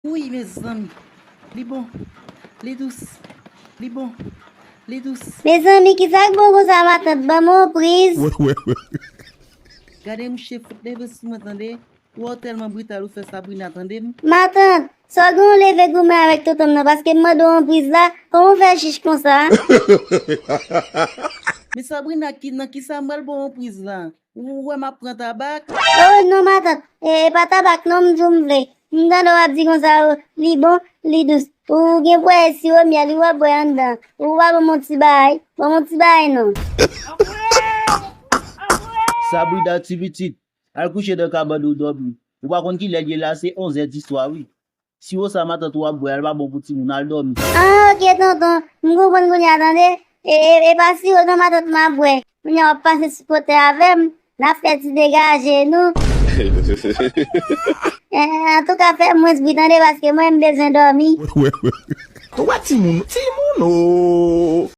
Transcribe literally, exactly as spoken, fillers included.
Wi, mezanmi. Li bon. Li dous. Li bon. Li dous. Mezanmi, ki sa k bon konsa, matant? Ban m yon priz. Gade mouche fout leve sou mwen, tande. Ou wè w tèlman brital, ou fè Sabrina tande m. Matant, sa w gen w leve goumen avèk tonton m nan, paske m mande w yon priz la, kòman w fè chich konsa? Men Sabrina, ki, nan ki sa m pral ba w yon priz la? Ou wè m ap pran tabak? Oh non, matant, e, e pa tabak non m di w m vle. M tande w ap di konsa, oh, li bon, li dous. Ou gen bwè siwo myèl, wi, w ap bwè anndan. Ou pa ban m yon ti bagay, ban m yon ti bagay non. Sabrina, ti pitit, al kouche nan kabann ou dòmi. Ou pa konn kilè l ye la, se onzè di swa, wi. Siwo sa matant ou ap bwè a, l pa bon pou timoun, al dòmi. Ah, ok, tonton. M konprann kounye a, tande. E, e, e pa siwo non matant m ap bwè. Kounye a w ap pase sou kote avè m. N ap fè ti degaje nou. Eh, antouka, fè mwens bri, tande, paske mwen, m bezwen dòmi. Twa timoun, timoun, oh.